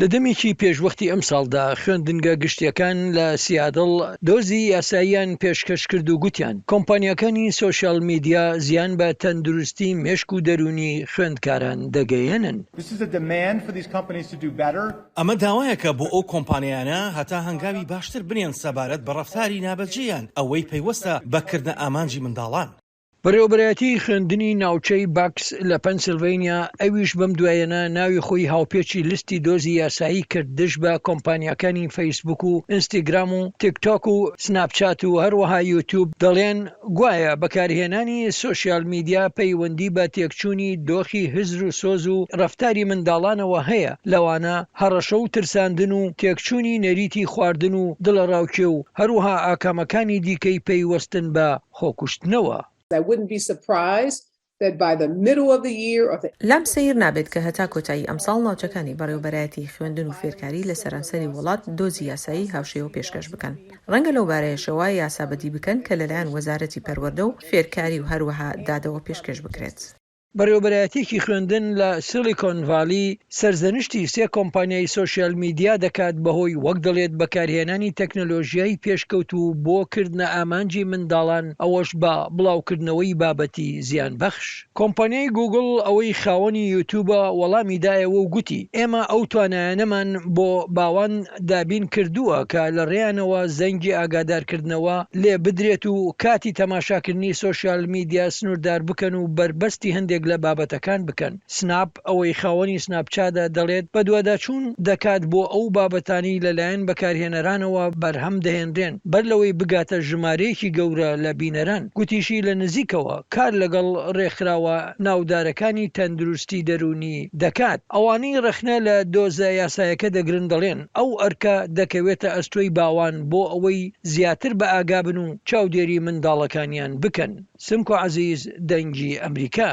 لە دەمێکی پێشوەختی ئەمساڵدا خوێندنگە گشتییەکان لە سیاتڵ دۆزی یاساییان پێشکەش کرد و گوتیان کۆمپانیاکانی سۆشیال میدیا زیان بە تەندروستی مێشک و دەروونی خوێندکاران دەگەیەنن. ئەمە داوایەکە بۆ ئەو کۆمپانیایانە هەتا هەنگاوی باشتر بنێن سەبارەت بە ڕەفتاری نابەجێیان ئەوەی پەیوەستە بە کردنە ئامانجی منداڵان. بەڕێوەبەرایەتیی خوێندنی ناوچەی باکس لە پەنسلڤەینیا ئەویش بەم دوایەنە ناوی خۆی هاوپێچی لستی دۆزی یاسایی کرد دژ بە کۆمپانیاکانی فەیسبوک و ئینستیگرام و تیکتۆک و سناپچات و هەروەها یوتیوب دەڵێن گوایە بەکارهێنانی سۆشیال میدیا پەیوەندی بە تێکچوونی دۆخی هزر و سۆز و ڕەفتاری منداڵانەوە هەیە لەوانە هەڕەشە و ترساندن و تێکچوونی نەریتی خواردن و دڵەڕاوکێ و هەروەها ئاکامەکانی دیکەی پەیوەستن بە خۆکوشتنەوە. لام سەیر نابێت کە هەتا کۆتایی ئەمساڵ ناوچەکانی بەڕێوەبەرایەتی خوێندن و فێرکاری لە سەرانسەری وڵات دۆزی یاسایی هاوشێوە پێشکەش بکەن. ڕەنگە لەو بارەیەشەوە یاسا بەدی بکەن کە لەلایەن وەزارەتی پەروەردە و فێرکاری و هەروەها دادەوە پێشکەش بکرێت. بەڕێوەبەرایەتییەکی خوێندن لە سیلیکۆن ڤالی سەرزەنشتی سێ کۆمپانیای سۆشیال میدیا دەکات بەهۆی وەک دەڵێت بەکارهێنانی تەکنەلۆژیای پێشکەوتوو بۆ کردنە ئامانجی منداڵان ئەوەش بە بڵاوکردنەوەی بابەتی زیانبەخش. کۆمپانیای گووگڵ ئەوەی خاوەنی یوتیوبە وەڵامی دایەوە و گوتی ئێمە ئەو توانایانەمان بۆ باوان دابین کردووە کە لە ڕێیانەوە زەنگی ئاگادارکردنەوە لێ بدرێت و کاتی تەماشاکردنی سۆشیال میدیا سنووردار بکەن و بەربەستی هەندێک لە بابەتەکان بکەن. سناپ، ئەوەی خاوەنی سناپچاتە دەڵێت بەدواداچوون دەکات بۆ ئەو بابەتانەی لەلایەن بەکارهێنەرانەوە بەرهەم دەهێنرێن بەر لەوەی بگاتە ژمارەیەکی گەورە لە بینەران. گوتیشی لە نزیکەوە کار لەگەڵ ڕێکخراوە ناودارەکانی تەندروستی دەروونی دەکات. ئەوانەی ڕەخنە لە دۆزە یاسایەکە دەگرن دەڵێن، ئەو ئەرکە دەکەوێتە ئەستۆی باوان بۆ ئەوەی زیاتر بەئاگابن و چاودێری منداڵەکانیان بکەن. سمکۆ عەزیز، دەنگی ئەمریکا.